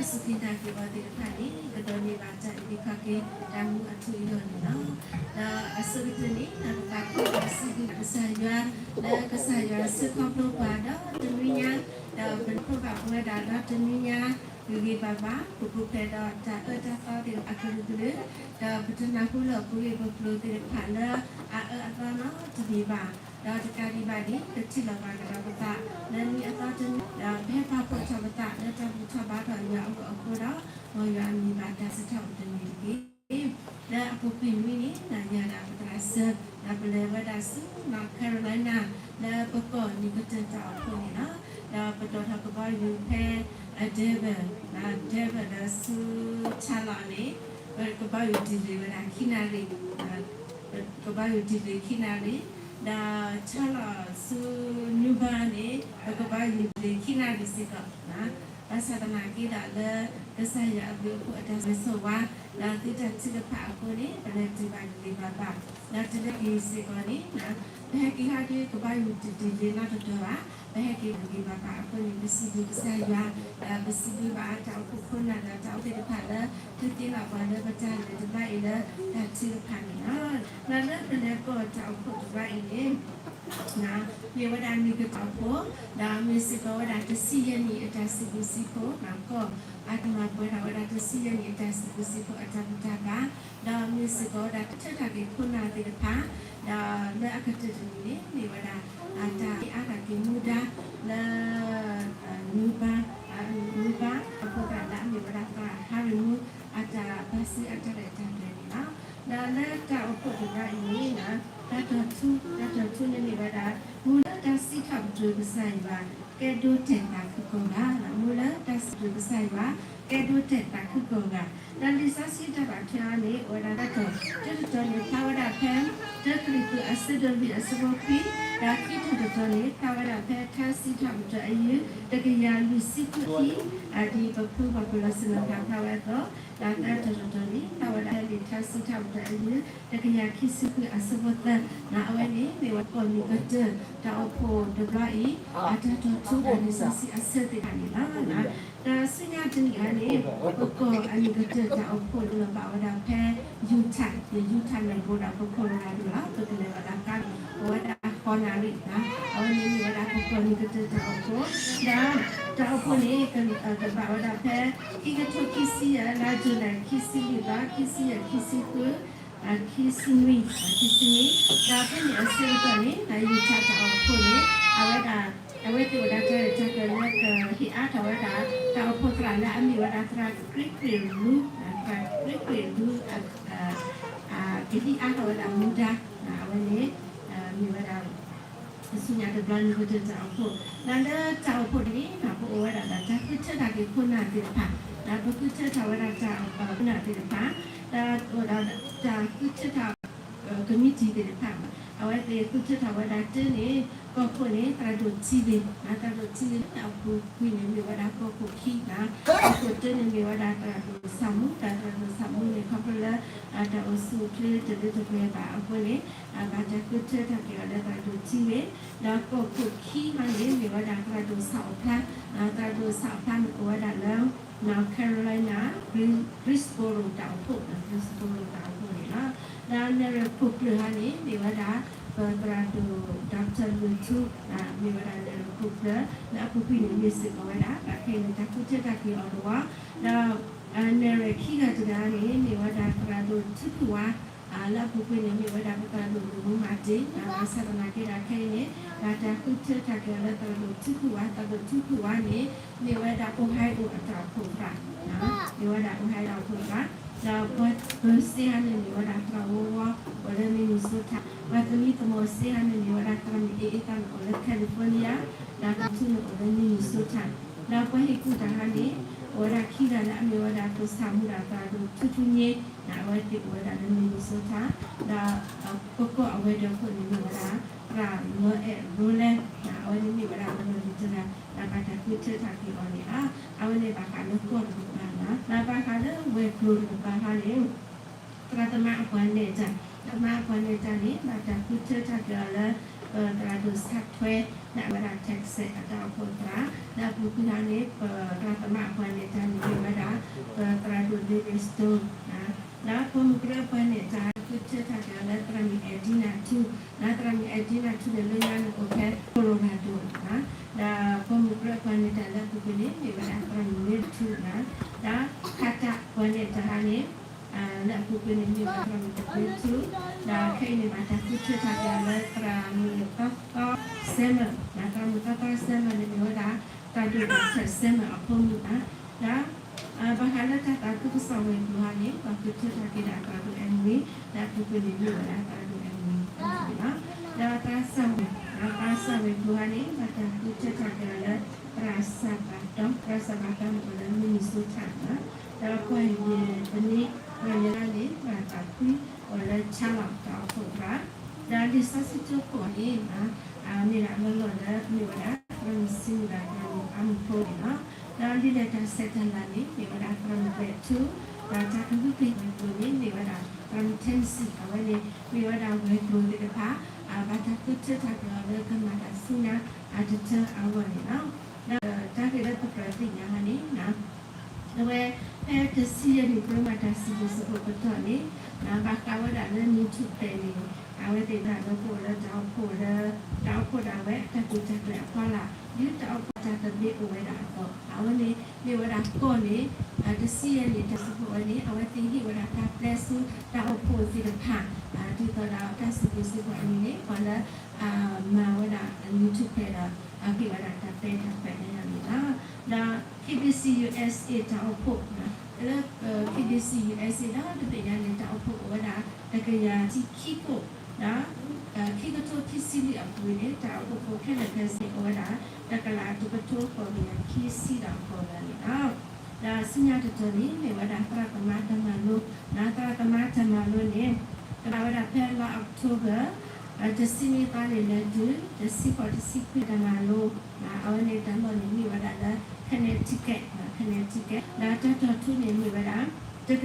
စူၢ်က့ၤနာ်က့ၤအီၤသ့ၣ်တဖၣ်န့ၣ် ကဒိးန့ၢ်ဘၣ်တၢ်အုၣ်က့ၤခီၣ်က့ၤတၢ်မူအထူအယိာ်န့ၣ်လီၤ. ဒီးအဆိကတၢၢ်န့ၣ် ပသးခုဒီးစံးဘျုးကစၢ်ယွၤ လၢကစၢ်ယွၤဆှၢခီဖျိပှၤဒီးတနွံညါ, ဒီးပနၢ်ဟူဘၣ်ပဝဲဒၣ်ဒီးတနွံညါ ဂ့ၤဂ့ၤဘၣ်ဘၣ် ပပူၤဖျဲးဒီးတၢ်အၢတၢ်သီသ့ၣ်တဖၣ်အကလုာ်ကလုာ်, ဒီးပတနၢ်ဟူလၢပဂ့ၢ်ပကျိၤသ့ၣ်တဖၣ်လၢအအၢအသီနီတမံၤဘၣ်, ဒီးတကးဒံးဘၣ်န့ၣ် ပထံၣ်လိာ်ဘၣ်ကဒီးပသး လၢနံၤအသီတနံၤ ဒီးပဟဲပာ်ဖှိၣ်ထီၣ်ပသးလၢတၢ်ဘူၣ်ထီၣ်ဘါထီၣ်ယွၤအဂီၢ်အဃိဒီး မ်ယွၤအမံၤဘၣ်တၢ်စံးထီၣ်ပတြၢၤန့ၣ်တက့ၢ်. လၢအပူၤကွံာ်နွံနံၣ် ယၤဒီးပသရၣ်စၢၤ ဒီးပလဲၤဝဲဒၣ်ဆူ North Carolina လၢပကီၢ်နံၤကတၢၢ်တၢ်အိၣ်ဖှိၣ်န့ၣ်လီၤ. ဒီးပတီၢ်ထီၣ်ကဘီယူၤဖဲ Denver, Denver ဒီးဆူ Charlotte န့ၣ် ပကဘီယူၤ delay ဝဲဒၣ်ခံနၣ်ရံၣ်, ကဘီယူၤ delay ခံနၣ်ရံၣ်, ဒီး Charlotte ဆူ Newbern န့ၣ် ပကဘီယူၤ delay ခံနၣ်ရံၣ်စ့ၢ်ကီး ဘၣ်ဆၣ်သနာ်က့ဒီးလၢ ကစၢ်ယွၤအဘျုးအဖှိၣ်အတၢ်ဆိၣ်ဂ့ၤဆိၣ်ဝါ ဒီးသုတၢ်ထုကဖၣ်အဃိန့ၣ် ပလဲၤတုၤဘၣ်ဂ့ၤဂ့ၤဘၣ်ဘၣ်, ဒီးတုၤလၢအံၤစ့ၢ်ကီးန့ၣ် ပဟဲက့ၤဟီဒုး ကဘီယူၤ delay နီတတီၤဘၣ်, ပဟဲက့ၤဂ့ၤဂ့ၤဘၣ်ဘၣ်အဃိန့ၣ် ပစံးဘျုးကစၢ်ယွၤ, ဒီးပစံးဘျုးဘၣ်တၢ်အိၣ်ဖှိၣ်ခိၣ်နၢ်ဒီးတၢ်အိၣ်ဖှိၣ်သ့ၣ်တဖၣ်လၢ သုသ့ၣ်နီၣ်ပှၤလၢပတၢ်လဲၤတဘျီအံၤလၢတၢ်ထုကဖၣ်န့ၣ်လီၤ. ဒီးလၢပလဲၤကီၢ်တၢ်အိၣ်ဖှိၣ်တဘျီအံၤန့ၣ် မ့ၢ်ဝဲဒၣ်နံၤကတၢၢ်တၢ်အိၣ်ဖှိၣ်, ဒီးမ့ၢ်စ့ၢ်ကီးဝဲဒၣ်တဆံယဲၢ်နံၣ်အတၢ်စံးဘျုးစံးဖှိၣ်, ကီၢ်အတၢ်မၤပှဲၤထီၣ်ဝဲဒၣ်တဆံယဲၢ်နံၣ်အတၢ်စံးဘျုးစံးဖှိၣ်အတၢ်ဘူၣ်တၢ်ဘါ, ဒီးမ့ၢ်စ့ၢ်ကီးဝဲဒၣ်တၢ်ထုးထီၣ်က့ၤခိၣ်နၢ်သ့ၣ်တဖၣ်, ဒီးလၢအကတၢၢ်တမံၤန့ၣ် မ့ၢ်ဝဲဒၣ် တၢ်ဟ့ၣ်အါထီၣ်က့ၤမူဒါလၢ နူဘါ, နူဘါ အဖိသရၣ်လၢအမ့ၢ်ဝဲဒၣ်သရၣ်ဟါရံမူ အတၢ်ဘါစုအတၢ်ရဲၣ်တၢ်ကျဲၤန့ၣ်လီၤ. ဒီးလၢတၢ်အိၣ်ဖှိၣ်တဘျီအံၤန့ၣ် တၢ်တီၢ်ထူ, တၢ်တီၢ်ထူန့ၣ်မ့ၢ်ဝဲဒၣ် မူလၢတၢ်စံးထီၣ်ပတြၢၤကစၢ်ယွၤ ကဲဒိးတဲာ်သးခုကိးဂၤ, မူလၢတၢ်စံးထီၣ်ပတြၢၤကစၢ်ယွၤ ကဲဒိးတဲာ်သးခုကိးဂၤ, ဒီးလံာ်စီဆှံတၢ်ဘၣ်ထွဲအံၤန့ၣ် အိၣ်ဝဲဒၣ်တၢ်တီၢ်ထူတတီၤန့ၣ် ဖျါဝဲဒၣ်ဖဲ တၢကရံၣ်သူး အဆၢဒိၣ်လွံၢ် အဆၢဖိခွံ, ဒီးခံထီၣ်တတီၤန့ၣ် ဖျါဝဲဒၣ်ဖဲထါစံးထီၣ်ပတြၢၤအယုၢ် တကယၤလွံၢ်ဆံခွံအခံ, ဒ်ပဖုပှၤပၢၤလီၢ်စံးလီၤသးဖျါဝဲအသိး, ဒီးသၢထီၣ်တတီၤန့ၣ် ဖျါဝဲဒၣ်ဖဲလံာ်ထါစံးထီၣ်ပတြၢၤအယုၢ် တကယၤခံဆံဃု အဆၢဖိသၢ, အဝဲန့ၣ်မ့ၢ်ဝဲကီၢ်နံၤကတၢၢ်တၢ်အိၣ်ဖှိၣ်တဘျီအံၤ အတၢ်တီၢ်ထူဒီးလံာ်စီဆှံအဆၢသ့ၣ်တဖၣ်န့ၣ်လီၤ. ဒီးဆူညါတနံၤအံၤန့ၣ် ပကီၢ်အနံၤကတၢၢ်တၢ်အိၣ်ဖှိၣ်လၢဘၣ်ဝဲဒၣ်ဖဲ Utah, Utah န့ၣ် ဘူးဒီးပ Colorado လီၤ. ပကလဲၤဝဲဒၣ်ကါန့ၣ် အိၣ်ဝဲဒၣ်ဃိးနၣ်ရံၣ်, အဝဲန့ၣ်မ့ၢ်ဝဲဒၣ်ပကီၢ်နံၤကတၢၢ်တၢ်အိၣ်ဖှိၣ်, ဒီးတၢ်အိၣ်ဖှိၣ်န့ၣ် ကဘၣ်ဝဲဒၣ်ဖဲ ခံကထိခံဆံယဲၢ် လါယူၤလံ ခံဆံလွံၢ်သီ ခံဆံယဲၢ် ခံဆံဃု ခံဆံနွံ, ခံဆံနွံ, ဒီးဖဲန့ၣ်အဆၢကတီၢ်န့ၣ် Utah တၢ်အိၣ်ဖှိၣ်န့ၣ် အဝဲဒၣ် အဝဲသ့ၣ်အိၣ်ဒၣ်တၢ်ရဲၣ်တၢ်ကျဲၤလၢကဟ့ၣ်အါထီၣ်ဝဲဒၣ် တၢ်အိၣ်ဖှိၣ်သရၣ်လၢအမ့ၢ်ဝဲဒၣ်သရၣ် Gregory Lu, သရၣ် Gregory Lu ကဟ့ၣ်အါထီၣ်ဝဲဒၣ်မူဒါ, အဝဲန့ၣ် မ့ၢ်ဝဲဒၣ် ဆူညါတဘျီနံၤကတၢၢ်တၢ်အိၣ်ဖှိၣ်, ဒီးလၢတၢ်အိၣ်ဖှိၣ်န့ၣ် ပအိၣ်ဝဲဒၣ်ဒီးတၢ်ဃုထၢထီၣ်က့ၤခိၣ်နၢ်သ့ၣ်တဖၣ်, ဒီးပဃုထၢထီၣ်ဝဲဒၣ်တၢ်အိၣ်ဖှိၣ်ခိၣ်နၢ်သ့ၣ်တဖၣ်, ဒီးတၢ်ဃုထၢထီၣ် ကမံးတံာ်သ့ၣ်တဖၣ်, အဝဲသ့ၣ်ဃုထၢထီၣ်ဝဲဒၣ်တၢန့ၣ် ကီၢ်ခိၣ်န့ၣ် သရၣ်ဒိၣ်ထံဂ့ၤ, သရၣ်ဒိၣ်ထံဂ့ၤန့ၣ် အပူၤကွံာ်န့ၣ်မ့ၢ်ဝဲဒၣ်ကီၢ်ခိၣ်ခံ, ကီၢ်ခိၣ်တၢန့ၣ်မ့ၢ်ဝဲဒၣ်သရၣ်ဒိၣ်ဆၣ်မူ, ဒီးသရၣ်ဒိၣ်ဆၣ်မူန့ၣ် ခီဖျိလၢ တၢ်အိၣ်ဆူၣ်အိၣ်ချ့တလၢတပှဲၤဘၣ်အဃိန့ၣ် ဘၣ်တၢ်ဃုထၢထီၣ်က့ၤအီၤလၢသရၣ်ဒိၣ်ထံဂ့ၤ, ဒီးကီၢ်ခိၣ်ခံဟီန့ၣ် မ့ၢ်ဝဲဒၣ်သရၣ်ဒိၣ်ဆၣ်အိၣ်ဖျါ, သရၣ်ဒိၣ်ဆၣ်အိၣ်ဖျါန့ၣ်အိၣ်ဝဲဒၣ်လၢ North Carolina, Greensboro တၢ်အိၣ်ဖှိၣ်, Greensboro တၢ်အိၣ်ဖှိၣ်န့ၣ်လီၤ. ဒီးနဲၣ်ရွဲၣ်ခိၣ်ကျၢၢ်ဟီန့ၣ် မ့ၢ်ဝဲဒၣ် ပသရၣ်ဒိၣ် Doctor လုၢ်ထူ, မ့ၢ်ဝဲဒၣ်နဲၣ်ရွဲၣ်ခိၣ်ကျၢၢ် လၢအပူၤကွံာ်န့ၣ် မ့ၢ်စ့ၢ်ကီးဝဲဒၣ် ဘၣ်ခဲအံၤန့ၣ်တၢ်ဃုထၢထီၣ်က့ၤအီၤတဝီ, ဒီး နဲၣ်ရွဲၣ်ခံဂၤတဂၤန့ၣ် မ့ၢ်ဝဲဒၣ်သရၣ်ဒိၣ်ထူခူၣ်ဝါ, လၢအပူၤကွံာ်န့ၣ် မ့ၢ်ဝဲဒၣ်ပသရၣ်ဒိၣ်လုၢ်မူမၤတ့ၢ်, ဘၣ်ဆၣ်သနာ်က့ဒီးခဲအံၤန့ၣ် ဘၣ်တၢ်ဃုထၢထီၣ်က့ၤအီၤလၢသရၣ်ဒိၣ်ထူခူၣ်ဝါ, သရၣ်ဒိၣ်ထူခူၣ်ဝါန့ၣ် မ့ၢ်ဝဲဒၣ် Ohio အတၢ်အိၣ်ဖှိၣ်သရၣ်, မ့ၢ်ဝဲဒၣ် Ohio အတၢ်အိၣ်ဖှိၣ်သရၣ်, ဒီးပှၤပၢၤစ့ဟီန့ၣ် မ့ၢ်ဝဲဒၣ်သရၣ်ဝီဝီ အိၣ်လၢ Minnesota, ပှၤသမံသမိးစ့ဟီန့ၣ် မ့ၢ်ဝဲဒၣ်သရၣ်မုၣ်အ့အ့သၣ်န့ၣ် အိၣ်လၢ California, ဒီးသရၣ်ထူန့ၣ်အိၣ်လၢ Minnesota, ဒီးပှၤဟ့ၣ်ကူၣ်တၢ်ဟီန့ၣ် အိၣ်ဝဲဒၣ်ခံဂၤလၢအမ့ၢ်ဝဲဒၣ် ဒိၣ်ဆၣ်မူဒီးသရၣ်ဒိၣ်ထူထူည့, အဝဲသ့ၣ်အိၣ်ဝဲဒၣ်လၢ Minnesota, ဒီးပကီၢ်အဝဲၤဒၢးခိၣ်န့ၣ် မ့ၢ်ဝဲဒၣ် သရၣ်လီအဲၣ်ရိလဲ, အဝဲန့ၣ်မ့ၢ်ဝဲဒၣ်ပလီၢ်လံၤတဂၤ ဒီးဘၣ်တၢ်ဃုထၢထီၣ်က့ၤအီၤန့ၣ်လီၤ. အဝဲန့ၣ်ဘၣ်ဃးလၢကီၢ်တကပၤလီၤ. ဒီးဘၣ်ဃးလၢဝဲၤကျိၤတကပၤဟီန့ၣ် သရၣ်သမါအပှၤနဲၣ်တၢ်, သရၣ်သမါအပှၤနဲၣ်တၢ်န့ၣ် ဘၣ်တၢ်ဃုထၢထီၣ်က့ၤအီၤလၢ ပသရၣ်ဒိၣ်ဆၣ်ထွဲ လၢအဝဲဒၣ် Texas အတၢ်အိၣ်ဖှိၣ်သရၣ်, လၢအပူၤကွံာ်ဟီန့ၣ် ပသရၣ်သမါအပှၤနဲၣ်တၢ်န့ၣ် မ့ၢ်ဝဲဒၣ် Stone လၢပိာ်မုၣ်ကရၢပှၤန့ၣ် တၢ်ဃုထၢထီၣ်က့ၤအီၤလၢသရၣ်မုၣ် Edina Two လၢသရၣ်မုၣ် Edina Two န့ၣ် လၢညါန့ၣ်အိၣ်ဖဲ Colorado လၢပိာ်မုၣ်ကရၢပှၤန့ၣ် တၢ်လၢအပူၤကွံာ်န့ၣ် မ့ၢ်ဝဲဒၣ်သရၣ်မုၣ် Mary Two လၢ ဒီး ခးတၢ်ပှၤန့ၣ်တဟါန့ၣ် လၢအပူၤကွံာ်န့ၣ် မ့ၢ်ဝဲဒၣ်သရၣ်မုၣ် Two ဒီးခဲအံၤန့ၣ် ဘၣ်တၢ်ဃုထၢထီၣ်က့ၤအီၤလၢသရၣ်မုၣ်သီသီ Summer လၢသရၣ်မုၣ်သီသီ Summer န့ၣ် မ့ၢ်ဝဲဒၣ် သရၣ်ဒိၣ် Doctor Summer အဖိမုၣ်လီၤ. ဒီး ဘၣ်ဃးလၢတၢ်သးခုကစီၣ်ဝဲၤကျိၤဟါန့ၣ် ပှၤဃုထၢထီၣ်က့ၤဒၣ်သရၣ်ဒိၣ် Emily လၢအပူၤကွံာ်န့ၣ် မ့ၢ်ဝဲဒၣ်သရၣ်ဒိၣ် Emily လီၤ. ဒီးသးစၢ်ဝဲၤ ဒီးသးစၢ်ဝဲၤကျိၤဟါန့ၣ် ဘၣ်တၢ်ဃုထၢထီၣ်က့ၤအီၤလၢ သရၣ်စၢ်ဘၣ်တီ သရၣ်စၢ်ဘၣ်တီန့ၣ်အိၣ်လၢ Minnesota လီၤ. ဒီးပှၤယဲၢ်သန့ ပှၤယဲၢ်သန့ သရၣ်သးဖှံအိၣ်လၢ Charlotte တၢ်အိၣ်ဖှိၣ်အပူၤ ဒီးလံာ်စီဆှံကၠိခိၣ်န့ၣ် မ့ၢ်ဒၣ်အလီၢ်လီၢ်လၢမ့ၢ်ဝဲဒၣ် သရၣ်မုၣ်စံမုၢ်ဒီးသရၣ်မုၣ်အါမုၣ်ဖိန့ၣ်လီၤ. ဒီးဒ်လဲၣ်တၢ်ဆဲးတၢ်လၤန့ၣ် မ့ၢ်ဝဲဒၣ်သရၣ်မုၣ်ကွဲးထူ, ဒီးတၢ်ကဟုကယာ်ဝဲၤကျိၤန့ၣ် မ့ၢ်ဝဲဒၣ်သရၣ်မုၣ် Tennessee အဝဲန့ၣ် မ့ၢ်ဝဲဒၣ်ဝဲၤကျိၤသ့ၣ်တဖၣ် ဘၣ်တၢ်ဃုထၢထီၣ်က့ၤအီၤလၢကမၤတၢ်ဆူညါအတတၢအဂီၢ်န့ၣ်လီၤ. ဒီးတၢ်ဂ့ၢ်လၢပကြၢးသ့ၣ်ညါဟီန့ၣ် အဝဲ ဖဲတဆံယဲၢ်နံၣ် ပမၤတၢ်စံးဘျုးစံးဖှိၣ်ပတီၢ်န့ၣ် ဘၣ်ဃးဝဲဒၣ်လၢ New Testament န့ၣ် အဝဲသ့ၣ်တဖၣ်လၢပအိၣ်လၢတၢ်အိၣ်ဖှိၣ်လၢ တၢ်အိၣ်ဖှိၣ်ဒၣ်ဝဲ တၢ်ကူၣ်တၢ်ကျဲၤအဖီလာ် ဒ်တၢ်အိၣ်ဖှိၣ်တၢ်သဘျ့အိၣ်ဝဲဒၣ်အသိး အဝဲန့ၣ် မ့ၢ်ဝဲဒၣ်ကီၢ်န့ၣ် တဆံယဲၢ်နံၣ် တၢ်စံးဖှိၣ်ဝဲန့ၣ် အဝဲသ့ၣ်ဟ့ၣ်ဝဲဒၣ်တၢ်ပျဲဆူတၢ်အိၣ်ဖှိၣ်သ့ၣ်တဖၣ် ဒ်သိးဒီးတၢ်စံးဘျုးစံးဖှိၣ်အမံၤန့ၣ် ပှၤလၢ မၤဝဲဒၣ် New Testament ဒီး ဟ့ၣ်ဝဲဒၣ်တၢ်ပျဲတၢ်ဖျဲးန့ၣ်လီၤ. ဒီး KBC USA တၢ်အိၣ်ဖှိၣ် လၢ KBC USA ဒီတဘ့ၣ်ညါန့ၣ် တၢ်အိၣ်ဖှိၣ်အိၣ်ဝဲဒၣ် တကယၤတဆံခံခိၣ် ဒီး ခံကထိခံဆံလွံၢ်အပူၤန့ၣ် တၢ်အိၣ်ဖှိၣ်ဖိခဲလၢာ်ခဲဆ့အိၣ်ဝဲဒၣ် တကလးတကထိဃိးကယၤခံဆံဒီးဃိးဂၤန့ၣ်လီၤ. ဒီးဆူညါတတီၤန့ၣ် မ့ၢ်ဝဲဒၣ်သရၣ်သမါတၢ်မၤလိ ဒီးသရၣ်သမါတၢ်မၤလိန့ၣ် ကဘၣ်ဝဲဒၣ်ဖဲလါ October တဆံနွံသီန့ၣ်လၢဒုး တဆံဃိး တဆံခွံတၢ်မၤလိ အဝဲန့ၣ်တၢ်လီၢ်န့ၣ်မ့ၢ်ဝဲဒၣ်လၢ Connecticut, Connecticut ဒီးတၢ်တီၢ်ထူန့ၣ်မ့ၢ်ဝဲဒၣ် တက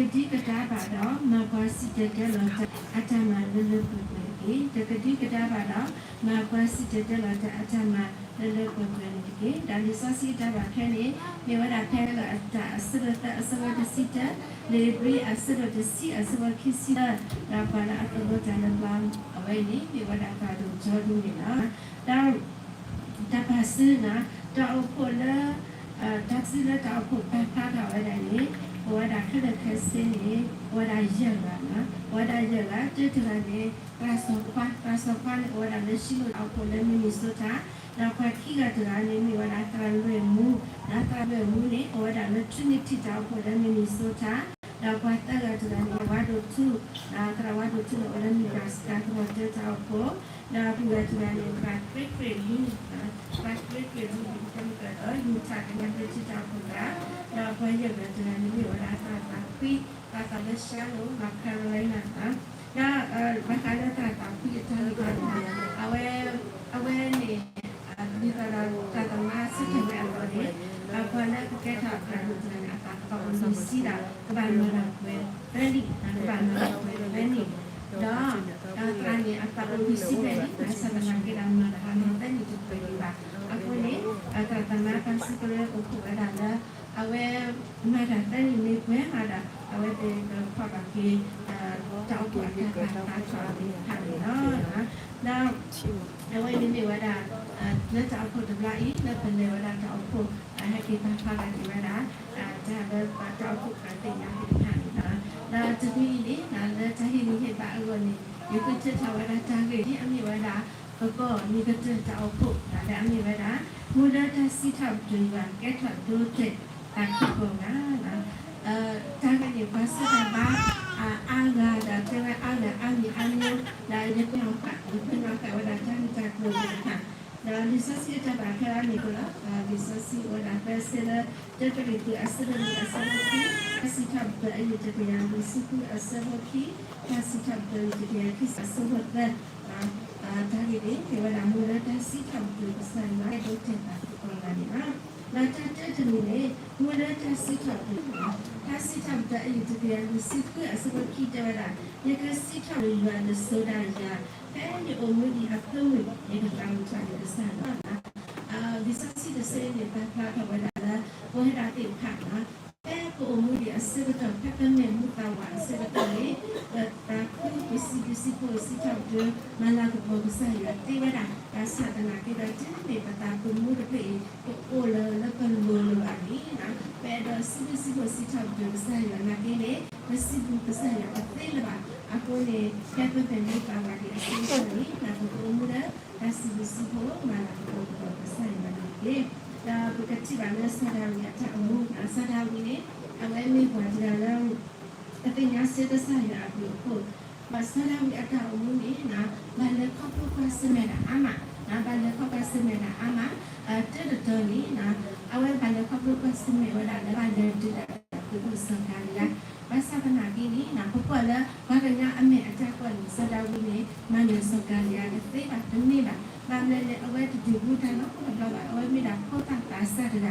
ဒံကဒါဘၣ်ဒီး မၤပှၤစံၣ်တဲၤတဲလီၤတၢ်အတၢ်မၤလၢလၢပှဲၤပှဲၤတက့ၢ်. တကဒံကဒါဘၣ်ဒီး မၤပှၤစံၣ်တဲၤတဲလီၤတၢ်အတၢ်မၤလၢလၢပှဲၤပှဲၤန့ၣ်တက့ၢ်. ဒီးလံာ်စီဆှံအတၢ်ဘၣ်ထွဲန့ၣ် မ့ၢ်ဝဲဒၣ်ဖဲလၢအတၢ်အဆၢဒိၣ်သၢအဆၢဖိတဆံတၢ, လံာ်ဧ့ၤဘြံၤအဆၢဒိၣ်တဆံအဆၢဖိခံဆံသၢ, ဒီးပှၤလၢအသိၣ်လိတၢ်လၢပျၢၤ အဝဲအံၤန့ၣ် မ့ၢ်ဝဲဒၣ်သရၣ်ဒိၣ်ကၠီဒိၣ်န့ၣ်လီၤ. ဒီး တၢ်ပာ်စုန့ၣ် တၢ်အိၣ်ဖှိၣ်လၢ တၢ်စုလၢတၢ်အိၣ်ဖှိၣ်ပာ်ဖျါထီၣ်ဝဲဒၣ်န့ၣ် ပဝဲဒၣ်ခဲလၢာ်ခဲဆ့န့ၣ် ပဝဲဒၣ်ယဲၢ်ဂၤ, ပဝဲဒၣ်ယဲၢ်ဂၤ တၢတဂၤန့ၣ် သရၣ်စီၤခွါ, သရၣ်စီၤခွါန့ၣ် အိၣ်ဝဲဒၣ်လၢ Shiloh တၢ်အိၣ်ဖှိၣ်လၢ Minnesota, ဒီးပှၤခံဂၤတဂၤန့ၣ် မ့ၢ်ဝဲဒၣ်သရၣ်လွဲၢ်မူ, ဒီးသရၣ်လွဲၢ်မူန့ၣ် အိၣ်ဝဲဒၣ်လၢ Trinity တၢ်အိၣ်ဖှိၣ်လၢ Minnesota, ဒီးပှၤသၢဂၤတဂၤန့ၣ် ဝါဒိၣ်ထူ, ဒီးသရၣ်ဝါဒိၣ်ထူန့ၣ် အိၣ်လၢ Nebraska ကရၢၢ်တၢ်အိၣ်ဖှိၣ်, ဒီးအဂၤတဂၤန့ၣ် သရၣ်ကြ့ကြ့လူ, သရၣ်ကြ့ကြ့လူ တမ့ၢ်ကဒီး Utah ကညီဘျၢထံတၢ်အိၣ်ဖှိၣ်တဂၤ, ဒီးပှၤယဲၢ်ဂၤတဂၤန့ၣ် မ့ၢ်ဝဲဒၣ်သရၣ်သးဖှံ, သရၣ်သးလၢ Charlotte, North Carolina ဒီး ဘၣ်ဃးလၢသရၣ်သးဖှံအတၢ်ဂ့ၢ်န့ၣ် အဝဲ အဝဲန့ၣ် ဒ်သိးဒီးတၢ်သမါဆၢထၢၣ်ဝဲအသိးန့ၣ် ပှၤလၢကကဲထီၣ်သရၣ်ဒိၣ်တဂၤန့ၣ် အသးကအိၣ်လွံၢ်ဆံဒီး ကဘၣ်မၤတၢ်ပှဲၤသၢနံၣ်, ကဘၣ်မၤတၢ်ပှဲၤသၢနံၣ်, ဒီးသရၣ်န့ၣ် အသးအိၣ်လွံၢ်ဆံဖဲန့ၣ် ဘၣ်ဆၣ်သနာ်က့ဒီး မၤတၢ်ဟးဂီၤသၢနံၣ်တပှဲၤဒံးဘၣ်. အဃိန့ၣ် သရၣ်သမါပာ်စုကရၢအိၣ်ဖှိၣ်ဝဲဒၣ်လၢ အဝဲ မၤတၢ်သၢနံၣ်မ့ၢ်ပှဲၤမးဒီး အဝဲသ့ၣ်ကဖီၣ်ဘၣ်က့ၤ တၢ်အိၣ်ဖှိၣ်အတၢ်ပာ်ဖျါထီၣ်သ့ၣ်တဖၣ်န့ၣ်လီၤ. ဒီး အဝဲန့ၣ်မ့ၢ်ဝဲဒၣ် လၢတၢ်အိၣ်ဖှိၣ်တဘျီအံၤ လၢပလဲၤဝဲဒၣ်တၢ်အိၣ်ဖှိၣ် ဟဲက့ၤပာ်ဖျါထီၣ်က့ၤဝဲဒၣ် တၢ်လၢပတၢ်အိၣ်ဖှိၣ်ပာ်သ့ၣ်ညါသ့ၣ်တဖၣ်န့ၣ်လီၤ. ဒီးတနွံအံၤန့ၣ် လၢတၢ်ဟ့ၣ်ဂံၢ်ဟ့ၣ်ဘါအဂီၢ်န့ၣ် ယဃုထၢထီၣ်ဝဲဒၣ်တၢ်ဂ့ၢ်ဒ်အမ့ၢ်ဝဲဒၣ် ပကီၢ်မ့ၢ်ကတၢၢ်တၢ်အိၣ်ဖှိၣ် လၢအမ့ၢ်ဝဲဒၣ် မူလၢတၢ်စံးထီၣ်ပတြၢၤယွၤ ကဲထီၣ်ဒိတဲာ်တၢ်ခံကီၢ်ဂၤ တၢ်ဂ့ၢ်န့ၣ် ပှၤစံးတၢ်ဘါ အါဂၤဒီးတဲဝဲအါဂၤအါမံၤအါမံၤ ဒီးယကွဲးအီၤဃာ် ယကွဲးအီၤဃာ်ဝဲဒၣ်တၢ်ဂ့ၢ်တၢ်ကျိၤသ့ၣ်တဖၣ် ဒီးလံာ်စီဆှံအတၢ်ဘၣ်ထွဲအါမံၤအဃိလီၤ. လံာ်စီဆှံအိၣ်ဝဲဒၣ်သၢဆၢလၢ တၢကရံၣ်သူး အဆၢဒိၣ်လွံၢ် အဆၢဖိခံ, တၢ်စံးထီၣ်ပတြၢၤအယုၢ်တကယၤလွံၢ်ဆံဃု အဆၢဖိခံ, တၢ်စံးထီၣ်ပတြၢၤအယုၢ်တကယၤခံဆံ အဆၢဖိသၢ တၢ်ဂ့ၢ်န့ၣ် မ့ၢ်ဝဲဒၣ် မူလၢတၢ်စံးထီၣ်ပတြၢၤကစၢ်ယွၤ ကဲဒိတဲာ်တၢ်ခံကီၢ်ဂၤန့ၣ်လီၤ. ဒီးတၢ်တၢတမံၤန့ၣ် မူလၢတၢ်စံးထီၣ်ပတြၢၤ တၢ်စံးထီၣ်ပတြၢၤအယုၢ်တကယၤလွံၢ်ဆံဃု အဆၢဖိခံတဲဝဲဒၣ်, ယကစံးထီၣ်ပတြၢၤယွၤတစိၤဒၣ်ယၤ ဖဲယအိၣ်မူဒံးအဖၢမုၢ် ယကသးဝံၣ်ထီၣ်ယကစၢ်လီၤ. လံာ်စီဆှံတဆၢအံၤန့ၣ် ပာ်ဖျါထီၣ်ဝဲဒၣ်လၢ ပဝဲဒၣ်သ့ၣ်တဖၣ် ဖဲပအိၣ်မူဒံးအဆၢ အဆၢကတီၢ် ဖဲပမ့ၢ်မူသးဝးအဆၢကတီၢ်န့ၣ် ပသးခုပစံးဘျုးစံးဖှိၣ်စံးထီၣ်ပတြၢၤ မၤလၤကပီၤကစၢ်ယွၤသ့ဝဲဒၣ်, ဘၣ်ဆၣ်သနာ်က့ဒီး တုၤမ့ၢ်ပသးသမူတဖျၢၣ်အံၤ ပအိၣ်လၢ လၢပလိၤလၢၤဘၣ်န့ၣ် ပအဲၣ်ဒိးစံးဘျုးစံးဖှိၣ်စံးထီၣ်ပတြၢၤကစၢ်ယွၤနာ်က့န့ၣ် ပစံးဘျုးကစၢ်ယွၤတသ့လၢၤဘၣ်. အဃိန့ၣ် ဖဲပမ့ၢ်မူသးဝးဒံးအဆၢကတီၢ်န့ၣ် ပကအိၣ်မူလၢ တၢ်စံးဘျုးစံးဖှိၣ် မၤလၤကပီၤကစၢ်ယွၤန့ၣ်တက့ၢ်. ဒီးပကထံၣ်ဘၣ်လၢစီၤဒၤဝံးအတၢ်အိၣ်မူ, စီၤဒၤဝံးန့ၣ် အဝဲမ့ၢ်ပှၤတဂၤလၢ အသ့ၣ်ညါဆၢကစၢ်ယွၤအဘျုးအဖှိၣ်, ဘၣ်စီၤဒၤဝံးအတၢ်အိၣ်မူန့ၣ် ဘၣ်လဲၤခီဖျိကွၢ်ဆၢၣ်မဲာ်တၢ်အါမး, ဘၣ်လဲၤခီဖျိကွၢ်ဆၢၣ်မဲာ်တၢ်အါမး, တၢ်တတီၤန့ၣ် အဝဲဘၣ်လဲၤခီဖျိကွၢ်ဆၢၣ်မဲာ်ဝဲဒၣ်လၢဘၣ်လဲၤဒုးတၢ်သုးခိၣ်စီၤကၤလံယါ, ဘၣ်ဆၣ်သနာ်က့န့ၣ် ပကွၢ်လၢပှၤကညီအမဲာ်အတၢ်ကွၢ်န့ၣ် စီၤဒၤဝံးန့ၣ် မၤနၢၤစီၤကၤလံယါတသ့ဘၣ်, တန့ၢ်ဘၣ်. ဘၣ်မနုၤလဲၣ် အဝဲတဒုးဘူးတၢ်နီတဘျီဘၣ်, အဝဲမ့ၢ်ဒၣ်ဖိသၣ်သးစၢ်တဂၤ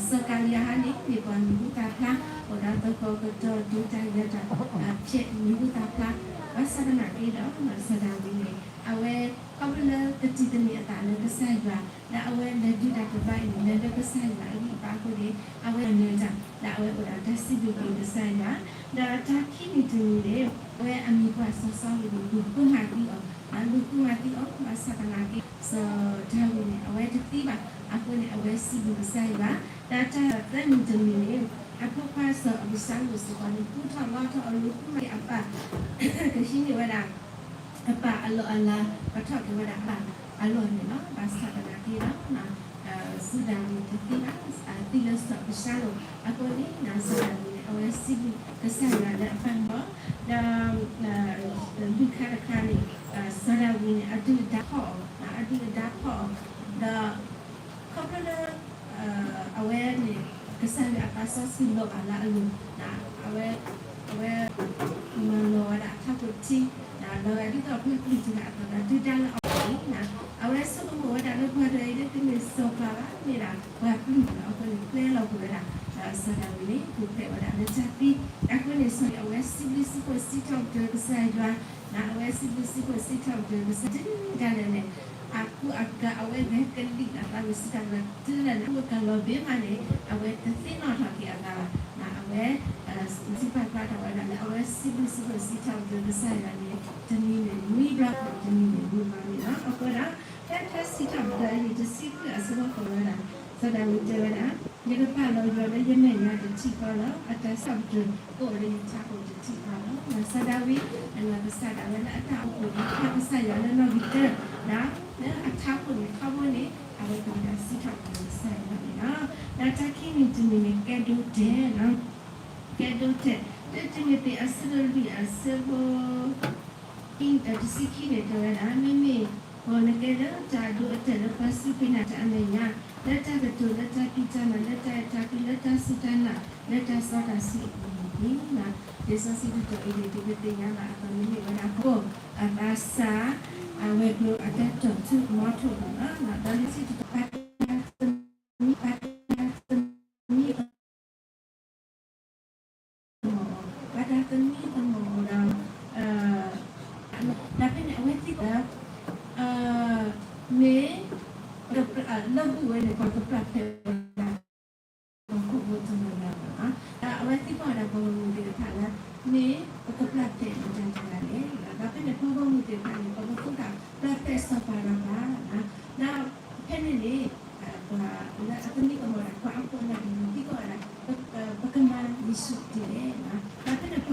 စီၤကၤလံယါဟါန့ၣ် မ့ၢ်ပှၤမံၤဟူသၣ်ဖျါ, အိၣ်ဒီးသကိးကတီၤဒုးတၢ်ယၤတၢ် ဖျဲးမံၤဟူသၣ်ဖျါ, ဘၣ်ဆၣ်သနာ်က့ဒီး စီၤဒၤဝံးန့ၣ် အဝဲ ခီဖျိလၢကတံၤသန့ၤအသးလၢကစၢ်ယွၤ ဒီးအဝဲလဲၤဒုးတၢ်တဘျီအံၤန့ၣ် လဲၤလၢကစၢ်ယွၤအဂံၢ်အဘါအဃိန့ၣ် အဝဲမၤနၢၤတၢ် ဒီးအဝဲအိၣ်ဒီးတၢ်စံးဘျုးက့ၤကစၢ်ယွၤ, ဒီးတၢ်ခံမံၤတမံၤန့ၣ် အဝဲအမံၤပှၢ်စီစီန့ၣ် လူၤဃုမၤသံအီၤ, လူၤဃုမၤသံအီၤ ဘၣ်ဆၣ်သနာ်က့ စီၤဒၤဝံးန့ၣ် အဝဲတသံဘၣ်, အဃိန့ၣ် အဝဲစံးဘျုးကစၢ်ယွၤ, ဒီးတၢ်သၢမံၤတမံၤန့ၣ် အဖိခွါစီၤအၤဘံၤၡါလိၣ်စ့ၢ်ကီးန့ၣ် ဃူထီၣ်လီထီၣ်အလူၤဃုမၤသံအပၢ်, ကဟံးန့ၢ်ဝဲဒၣ် အပၢ်အလီၢ်အလၤ ပထီၣ်က့ၤဝဲဒၣ်အပၢ်အလီၢ်န့ၣ်လီၤ. ဘၣ်ဆၣ်သနာ်က့ဒီး စီၤဒၤဝံးတသံဘၣ်, သံလၢစီၤအၤဘံၤၡါလိၣ်အဃိန့ၣ် စီၤဒၤဝံးန့ၣ် အဝဲစံးဘျုးကစၢ်ယွၤလၢအပၢ်မီၢ်, ဒီး လွံၢ်ခါတခါန့ၣ် စီၤဒၤဝံးန့ၣ် အဒုၣ်အဒါဖီၣ်အီၤ, အဒုၣ်အဒါဖီၣ်အီၤ, ဒီး ခီဖျိလၢ အဝဲန့ၣ် ကစၢ်ယွၤအသးစီဆှံလီၤဘၣ်လၢအလိၤ, အဝဲ အဝဲ မၤလီၤဝဲဒၣ်အထးခိၣ်ထံ, ဒီးလီၤဂာ်ဒ်သိးပှၤပျုၢ်တဂၤအသိးဒီး ဒုၣ်ဒါလၢအအိၣ်န့ၣ် အဝဲဆိကမိၣ်ဝဲဒၣ်လၢပှၤတဂၤအံၤ တမ့ၢ်စီၤပၤဘၣ်, မ့ၢ်ဒၣ်ပှၤပျုၢ်လီၤ. အဃိန့ၣ် ပျဲလီၤကွံာ်ဝဲဒၣ် စီၤဒၤဝံးန့ၣ် ပူၤဖျဲးဝဲဒၣ်လၢတၢ်သံ, အဃိန့ၣ် စီၤဒၤဝံး အဝဲစံးဘျုးစံးဖှိၣ်စံးထီၣ်ပတြၢၤကစၢ်ယွၤ, အဝဲစံးဘျုးစံးဖှိၣ်စံးထီၣ်ပတြၢၤကစၢ်ယွၤ ဒ်လဲၣ်န့ၣ် အကူအကၤ အဝဲဂဲၤကလံၣ်အသးဝံၤစံးတၢ်လၢ တုၤလၢန့ၣ် အဝဲကလီၤဘ့မးန့ၣ် အဝဲတသ့ၣ်နီၣ်ထီၣ်က့ၤအသးဘၣ်. အဝဲ စံးပာ်ဖျါထီၣ်ဝဲဒၣ်လၢ အဝဲစံးဘျုးစံးဖှိၣ်စံးထီၣ်ပတြၢၤကစၢ်ယွၤန့ၣ် တနံၤန့ၣ်နွံဘျီ, တနံၤန့ၣ်နွံဘျီန့ၣ်လီၤ. အဃိဒီး ဖဲတၢ်စံးထီၣ်ပတြၢၤအံၤ တဆံခွံအဆၢဖိဃိးဝဲဒၣ် စီၤဒၤဝံးတဲဝဲဒၣ်, ယကပာ်လီၤယွၤလၢယမဲာ်ညါတထံၣ်ဃီလီၤ. အတၢ်စံးထီၣ်ပတြၢၤကအိၣ်လၢယထးခိၣ်တထံၣ်ဃီလီၤ. စီၤဒၤဝံး အနီၢ်ကစၢ်ဒၣ်ဝဲလၢအတၢ်အိၣ်ဖှိၣ်န့ၣ် ဖးကစၢ်ယွၤလၢနီၣ်ဂံၢ်တၢ, ဒီးလၢအထးခိၣ်န့ၣ် ထီဘိန့ၣ် အဝဲကမၤတၢ်စံးထီၣ်ပတြၢၤကစၢ်ယွၤန့ၣ်လီၤ. ဒီးတၢ်ခံမံၤတမံၤန့ၣ် ကဲဒိတဲာ်, ကဲဒိတဲာ် လၢတံၤမသ့းအဆၢဒိၣ်လွံၢ်အဆၢဖိ ခံ တဆံခံန့ၣ်တဲဝဲဒၣ်, မ့မ့ၢ်ပှၤနကဲလၢတၢ်အဒိအတဲာ်လၢပှၤစူၢ်က့ၤနာ်တၢ်အမဲာ်ညါ, လၢတၢ်ကတိၤ လၢတၢ်ဖံးတၢ်မၤ လၢတၢ်အဲၣ်တၢ်ကွံ လၢတၢ်စူၢ်တၢ်နာ် လၢတၢ်စီတၢ်ဆှံအပူၤန့ၣ်တက့ၢ်. လံာ်စီဆှံတတီၤအံၤန့ၣ် ဒ်ပသ့ၣ်ညါဘၣ်အသိးန့ၣ် မ့ၢ်ဝဲဒၣ် ပှၤအသးစၢ် အဝဲၤကျိၤအတၢ်တီၢ်ထူၣ်မီထိၣ်န့ၣ်လီၤ. ဒီးလံာ်စီဆှံတတီၤ ပှၤတဂၤသမံသမိး ပှၤတဂၤသမံသမိး ပှၤတၢ်သမံသမိးဒီး ဒီးဖဲန့ၣ် အဝဲသံကွၢ် မ့ၢ် လၢဘူၣ်ဝဲန့ၣ် ပှၤကပျၢ်ဖဲးဝဲဒၣ် ပှၤဖှီၣ်ဖိတဂၤလီၤ. ဒီးအဝဲသံကွၢ်ဝဲဒၣ်ပှၤဂီၢ်မုၢ်သ့ၣ်တဖၣ်လၢ မ့ၢ်ပကပျၢ်ဖဲးမတၤတဂၤလဲၣ်. ဒီးဖဲန့ၣ် ပှၤဂီၢ်မုၢ်သ့ၣ်တဖၣ်န့ၣ် ပကသူတၢ်ပျၢ်ဖဲးစီၤပၤလၢၤဘၣ်. ဒီးဖဲန့ၣ်န့ၣ် ပှၤလၢအသမံသမိးဒၣ်ပှၤအခိၣ်အနၢ်န့ၣ် သံကွၢ်ဝဲဒၣ် ပကမၤယ့ၣ်ၡူးဒ်လဲၣ်. ဒီးဖဲန့ၣ် ပှၤဂီၢ်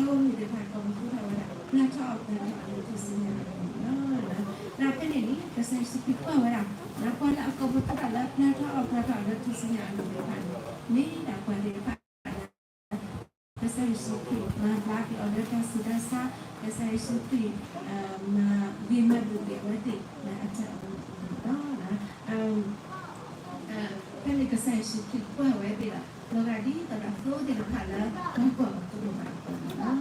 မုၢ်သ့ၣ်တဖၣ် ကိးပသူထီၣ်ဝဲဒၣ် ပျၢ်ထီၣ်အီၤ ပျၢ်ထီၣ်အီၤလၢထူၣ်စုညါအလိၤန့ၣ်လီၤ. ဒီးဖဲန့ၣ်န့ၣ် ကစၢ်ယ့ၣ်ၡူးခရံာ်ကွၢ်ဝဲဒၣ် ပှၤလၢအကိးပသူတၢ်လၢ ပျၢ်ထီၣ်အီၤ ပျၢ်ထီၣ်အီၤလၢထူၣ်စုညါအလိၤသ့ၣ်တဖၣ်န့ၣ် မ့ၢ်ဒၣ်ပှၤသ့ၣ်တဖၣ်လၢ ကစၢ်ယ့ၣ်ၡူးခရံာ်မၤဘျါက့ၤအီၤလၢတၢ်ဆူးတၢ်ဆါ, ကစၢ်ယ့ၣ်ၡူးခရံာ် မၤဂ့ၤမၤဘျုးက့ၤအဝဲသ့ၣ်လၢအတၢ်အိၣ်မူအပူၤန့ၣ်လီၤ. ဖဲန့ၣ်ကစၢ်ယ့ၣ်ၡူးခရံာ်ကွၢ်ဝဲသ့ၣ်ဒီး လီၤဂာ်ဒ်သိးဒီးသိသ့ၣ်တဖၣ်လၢ ပှၤကွၢ်အီၤတအိၣ်ဘၣ်အသိးန့ၣ်လီ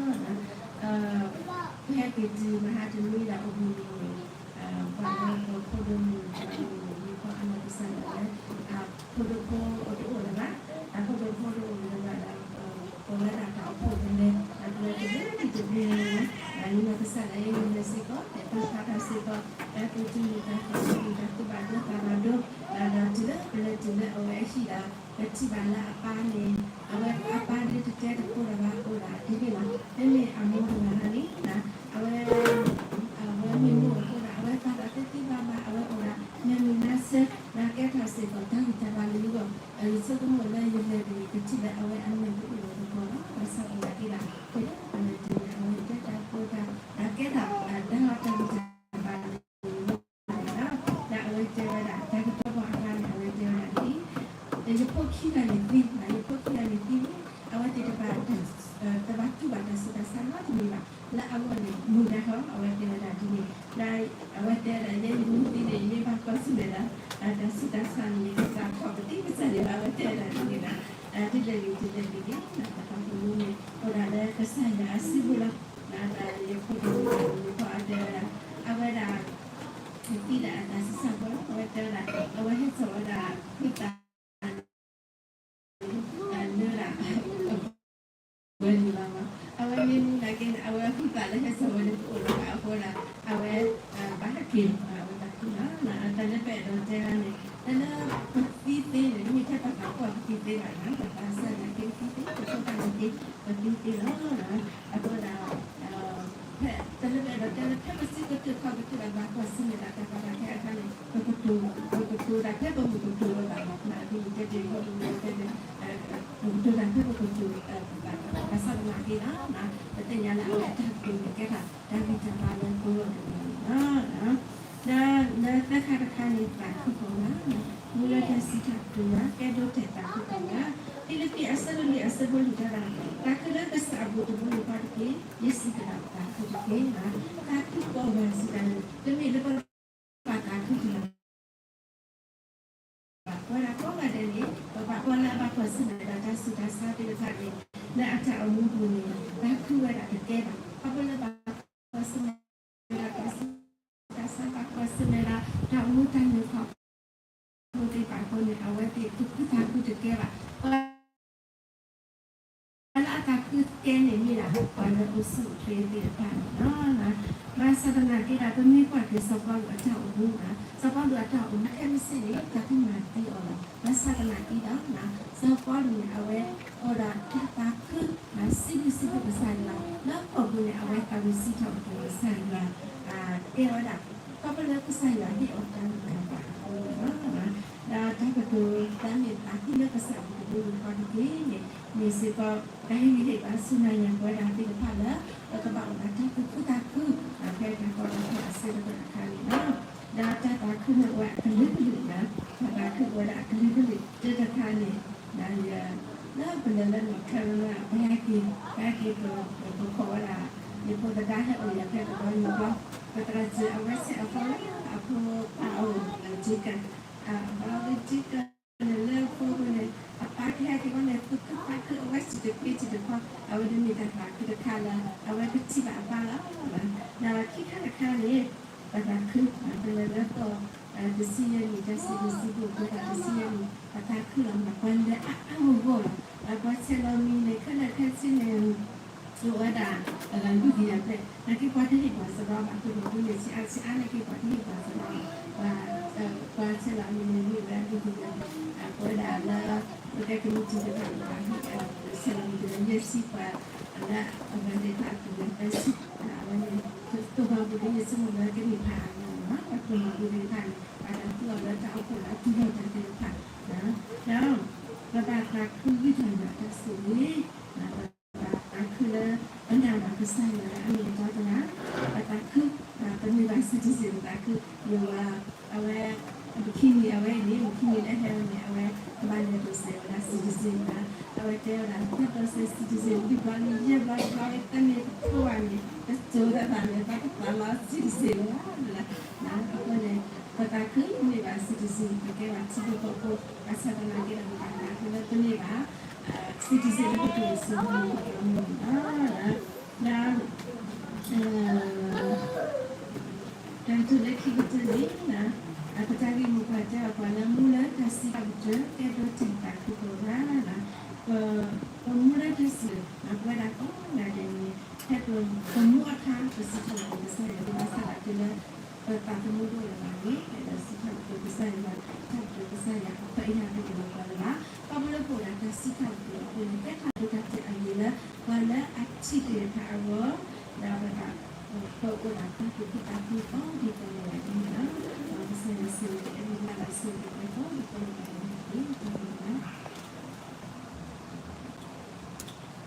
ၤ. ပဟဲက့ၤတုၤမဟါတနွံဒီးအိၣ်ဘှံးနံၤန့ၣ် ပှၤလၢပဖိဒိၣ်မုၣ်တဂၤန့ၣ် မ့ၢ်ပှၤအနီၢ်ကစၢ်ဒၣ်ဝဲ အဖိဒိၣ်ဖိတအိၣ်လၢၤဘၣ်, အဖိဒိၣ်ဖိတအိၣ်လၢၤဘၣ်ဒီး ပဝဲဒၣ်တၢ်အိၣ်ဖှိၣ်တလဲၤ အကျဲတလဲၤတဘျီလၢၤဘၣ်, ယနီၢ်ကစၢ်ဒၣ်ယဲယလဲၤစ့ၢ်ကီး တၢ်ပာ်ဖျါတၢ်စ့ၢ်ကီး တၢ်သူၣ်တမုာ်တၢ်သးတမုာ် တၢ်သူၣ်ဘၣ်ဒိသးဘၣ်ဒိ, ဒီးတုၤလၢပလဲၤတုၤလၢအဝဲအဟံၣ်ဒီး ပထံၣ်ဘၣ်လၢအပၢ်န့ၣ် အဝဲအပၢ်ဒ်တတဲတကိးဒီးဘၣ်, အဝဲန့ၣ်တအိၣ်ဒီးတဘီလီၤ. ဘၣ်ဆၣ်သနာ်က့ဒီး ဖဲလၢအဝဲတဲန့ၣ် အဝဲတဲတၢ်ကီတၢ်ခဲ တၢ်ကဲထီၣ်တၢ်လီၢ်တၢ်ဂံၢ်တၢ်ဘါန့ၣ် ဒီးအဝဲတဲဝဲဒၣ် တၢ်ကတိၤပှၤအကျါန့ၣ် အဝဲတဲဝဲဒၣ်ဒ်အံၤ, ယဖိခံဂၤန့ၣ်သံ, ယဖိခံဂၤန့ၣ်သံန့ၣ် အဝဲသ့ၣ်တဖၣ် တဘၣ်တူၢ်ဘၣ်တၢ်ဆူးတၢ်ဆါနီတမံၤဘၣ်. လၢအဂီၢ်န့ၣ် မုာ်ဒၣ်ဃီ အဝဲတဲဝဲဒၣ်ဒ်န့ၣ်, ဒီးအဝဲတဲဝဲဒၣ် ယဲယမ့ၢ်သံန့ၣ် ယမ့ၢ်ဘၣ်ကွၢ်ဆၢၣ်မဲာ်ဒီး တၢ်ဆူးတၢ်ဆါန့ၣ် ယကစၢ်ထီၣ်ပသံကစၢ်န့ၣ်လီၤ အဝဲတဲဝဲဒၣ်ဒ်န့ၣ်ဒီး ဒ်လဲၣ်ဂ့ၤဒ်လဲၣ်ဂ့ၤန့ၣ် တၢ်သးသမူန့ၣ် အိၣ်ဒၣ်လၢကစၢ်ယွၤအစုပူၤလီၤ. ဒီးယဖိဒိၣ်မုၣ်န့ၣ် အဝဲဒၣ် သံဒၣ်အတၢ်ဆံးဆါဘီလီၤ. အဝဲတဲဝဲဒၣ် အဝဲဟဲထီၣ်ဝဲဒၣ် ဖုသးန့ၣ် လၢဒၣ် ဝဲန့ၣ်လီၤ. အဝဲမ့ၢ်မူနာ်က့န့ၣ် အဝဲဖုသးလၢဟဲထီၣ်ဝဲန့ၣ် တအိၣ်လၢၤဘၣ်အဃိဒီး အဝဲ ဘၣ်ဟဲက့ၤ အဝဲသးခုလီၤ. တၢ်လၢပအဲၣ်ဒိးတဲန့ၣ် တၢ်လၢပသံသ့န့ၣ် တမ့ၢ်ထဲပသးပှၢ်ပသံသ့ဘၣ်န့ၣ် ပသးစၢ်နာ်က့သံသ့ ပဖိသၣ်နာ်က့ ပသံသ့လီၤ. အဃိဒီး ဖဲတၢ်လၢပအဲၣ်ဒိးတဲလၢ ဖဲပစုကတၢၢ်ခီၣ်ကတၢၢ်အဘၣ်ကွၢ်ဆၢၣ်မဲာ်ဒီးတၢ်ကီတၢ်ခဲအခါန့ၣ် ပကတိၤ ပကတိၤတၢ်ဖဲပမုၢ်ကတိၤဝဲဘၣ်လီၤ. ဒ်ယတဲတ့ၢ်အံၤ ပကတိၤတၢ်ဖဲပကတိၤ ဘၣ်ဆၣ်သနာ်က့ဒီး ပသ့ၣ်ညါလၢအဝဲတၢ်ကတိၤန့ၣ် ကဲထီၣ်တၢ်ဂံၢ်တၢ်ဘါလၢပဂီၢ်တဂၤန့ၣ်လီၤ. ဒီးလၢသၢခါတခါန့ၣ် သးခုကိးဂၤ, မူလၢတၢ်စံးထီၣ်ပတြၢၤယွၤ ကဲဒိတဲာ်သးခုကိးဂၤ, ဖံလံးပံးအဆၢဒိၣ်လွံၢ်အဆၢဖိလွံၢ်တဲဒၣ်, သးခုလၢကစၢ်အပူၤတဘိယူၢ်ဃီတက့ၢ်, ယဲစံးကဒီးသးခုတက့ၢ်. သးခုကိးဂၤစံးတၢ်န့ၣ် တမ့ၢ်လၢပဘၣ်သးခုတဂၤ ပဝဲဒၣ်ကိးဂၤဒဲးန့ၣ် ပဘၣ်ကွၢ်လၢအဘၣ်ကွၢ်ဆၢၣ်မဲာ်ဒီးတၢ်ဆူးတၢ်ဆါသ့ၣ်တဖၣ်န့ၣ် လၢအတၢ်အိၣ်မူပူၤန့ၣ် သးခုဝဲဒၣ်တကဲဘၣ်. ခီဖျိလၢဘၣ်ကွၢ်ဆၢၣ်မဲာ်ဒီးတၢ်ဆူးတၢ်ဆါ ဘၣ်ကွၢ်ဆၢၣ်မဲာ်ဒီးတၢ်အိၣ်မူတၢ်လဲၤခီဖျိသ့ၣ်တဖၣ်အဃိန့ၣ် အဝဲသ့ၣ်တဃုသးခုတကဲဘၣ်. ပှၤ ပှၤလၢအသးခုကဲန့ၣ်မ့ၢ်ဒၣ် ပှၤလၢအိၣ်ဆူၣ်အိၣ်ချ့သ့ၣ်တဖၣ်န့ၣ်လီၤ. ဘၣ်ဆၣ်သနာ်က့ဒီး ပမ့ၢ်ကွၢ်က့ၤစီၤပီလူးအတၢ်အိၣ်မူ, စီၤပီလူးအတၢ်အိၣ်မူခဲမုၢ်ဆ့ၣ်န့ၣ် တၢ်ကမၤသံအီၤလီၤ. ဘၣ်ဆၣ်သနာ်က့ဒီး စီၤပီလူးန့ၣ် အဝဲအိၣ်ဒီးတၢ်သးခု စံးဘျုးစံးဖှိၣ်ကစၢ်ယွၤ လၢအပူၤန့ၣ် အဝဲသးဝံၣ်စံးထီၣ်ပတြၢၤကစၢ်ယွၤ တဲဝဲဒၣ် ခီဖျိလၢကစၢ်ယွၤဟ့ၣ်အီၤတၢ်ဂံၢ်တၢ်ဘါအဃိန့ၣ်လီၤ. ဒီးတၢ်ကတိၤလၢအမ့ၢ်သးခုလၢကစၢ်အပူၤတဘိယူၢ်ဃီတက့ၢ်န့ၣ် မ့ၢ်စ့ၢ်ကီး တၢ်ဟ့ၣ်ဂံၢ်ဟ့ၣ်ဘါဆူညါပဝဲဒၣ်သ့ၣ်တဖၣ်လၢ ပကဘၣ်အိၣ်ဒီးတၢ်သူၣ်ခုသးခု ဖဲတၢ်ကီတၢ်ခဲအဆၢကတီၢ်တခါန့ၣ်လီၤ. ဒီးတၢ်သးခုန့ၣ်အိၣ်ဝဲအကလုာ်ကလုာ်, တၢ်သးခုအိၣ်ဝဲဒၣ်အကလုာ်ကလုာ် တၢ်တခါန့ၣ် လၢပလဲၤလၢ North Carolina ပဟဲက့ၤ ပဟဲက့ၤ ပခိးဝဲဒၣ် ယဖိသဒါဟဲအိၣ်ယၤဖဲကဘီယူၤဘျီ, ပသရၣ်စၢၤအဝဲဆဲးအသီလၢအဖိခွါအအိၣ် Jacob, အဘၣ်ဝဲ Jacob န့ၣ်လၢဖိအဃိန့ၣ် အပၢ်ကဟဲက့ၤဘၣ်န့ၣ် သူၣ်ခုသးခု အဝဲစံးတခွ့စံးတခီ, အဝဲဒၣ်မ့ၢ်တၢ်သးခုတခါလၢ အဝဲကထံၣ်ဘၣ်အပၢ်လီၤ. ဒီးခံခါတခါန့ၣ် ပသးခု ပလဲၤလၢကီၢ် တဆံယဲၢ်နံၣ် တၢ်စံးဘျုးစံးဖှိၣ်အဃိသတး တဆံယဲၢ်နံၣ် ပသးခုလီၤမး ပှၤလဲၤအါအါဂီၢ်ဂီၢ်လီၤ. ပှၤဆဲးလီၤမံၤန့ၣ် ခဲလၢာ်ခဲဆ့န့ၣ် အိၣ်ဝဲဒၣ် လွံၢ်ကယၤဖျၢၣ် နာ်က့ပှၤတဟ့ၣ်ပှၤစရီဘၣ် သုးမီၤဒ်န့ၣ် ဆံးအါဆံးအါနာ်က့ပှၤတဟ့ၣ်ပှၤစရီဘၣ် ပှၤဆဲးလီၤမံၤန့ၣ် မ့ၢ်ဝဲဒၣ်လွံၢ်ကယၤဖျၢၣ် ပဝဲဒၣ်လၢ ပကဲကမံးတံာ်တဖၣ်န့ၣ် ပှၤဟ့ၣ်ဆဲးလီၤမံၤန့ၣ် ယဲၢ်ဆံပှၤ လၢအဝဲသ့ၣ်တဖၣ်အပူၤန့ၣ် သၢဆံ အဝဲန့ၣ် သုးမီၤဒ်န့ၣ် ယဆိကမိၣ်လၢကန့ၢ်ဖးအါမး ပှၤသုးမီၤဒ်သ့ၣ်တဖၣ်န့ၣ် ပှၤဒၣ်သုးအီၤလၢတၢ်အိၣ်ဖှိၣ်လၢအတူၢ်လိာ်တၢ်သ့ၣ်တဖၣ် ဒီး ပဘၣ်သးခုဂံၢ်ထီၣ်ယွၤတၢ်ဆိၣ်ဂ့ၤ ပဘၣ်သးခုလၢ ပနာ်ဘၣ်ကစၢ်ယွၤလၢအမ့ၢ်အတီတဂၤ, ပသးခု, ပမ့ၢ်ဘၣ် citizen ပသးခု, ယဝဲ အဝဲ ပခံနံၤအဝဲအံၤန့ၣ် ပခံနံၤလၢဟဲဝဲန့ၣ် အဝဲ ကဘၣ်လဲၤဒိးစဲးဝဲဒၣ် citizen န့ၣ်, အဝဲတဲဝဲဒၣ် ဟဲဒိးစဲး citizen ဒ်ဘျီန့ၣ် ယဲၢ်ဘျီတဘျီဝဲ တၢ်န့ၣ်တခိၣ်ဘၣ်န့ၣ် တစိၤတၢ်သးန့ၣ် ဘၣ်ကပာ်လီၤ citizen လီၤ. အဃိန့ၣ် ပသးခုမ့ၢ်ဘၣ် citizen ပကဲဘၣ်ထံဖိကီၢ်ဖိ ဘၣ်ဆၣ်သနာ်က့ဒီး ပဘၣ်သးခုလၢပမ့ၢ်ဘၣ် citizen လၢပကအိၣ်ဆိးမုၢ်လီၤ. ဒီး တၢ်ကတိၤလၢခံကတၢၢ်န့ၣ် ပတၢ်ဂ့ၢ်မိၢ်ပှၢ်တဲအီၤ ပှၤလၢမူလၢတၢ်စံးထီၣ်ပတြၢၤ ကဲဒိတဲာ်သးခုကိးဂၤ, ပမူလၢတၢ်စံး ပဝဲဒၣ်ကိးဂၤဒဲးန့ၣ် ဖဲပမူအခါ ပစံးထီၣ်ပတြၢၤကစၢ်ယွၤ ဘၣ်ဆၣ်သနာ်က့လၢ ပသးသမူတအိၣ်လၢၤဘၣ်န့ၣ် ဒီးစံးထီၣ်ပတြၢၤကစၢ်ယွၤ စံးထီၣ်ပတြၢၤကစၢ်ယွၤ အဖၢအံၤန့ၣ်တအိၣ်လၢၤဘၣ်လၢၤဘၣ်. ခီဖျိလၢပအိၣ်ဒီးတၢ်စံးထီၣ်ပတြၢၤအဃိန့ၣ် ကဲထီၣ်ဒိတၢ်တဲအဂ့ၤလၢ ပှၤလၢအထံၣ်သ့ၣ်တဖၣ်အဂီၢ် ဒီးပသး ပအိၣ်ဒၣ်တၢ်သူၣ်ခုသးခုကိးဂၤဒဲးန့ၣ်လီၤ. ကစၢ်ယွၤဆိၣ်ဂ့ၤ အဲၣ်ဒိးဘၣ်လၢဆိၣ်ဂ့ၤ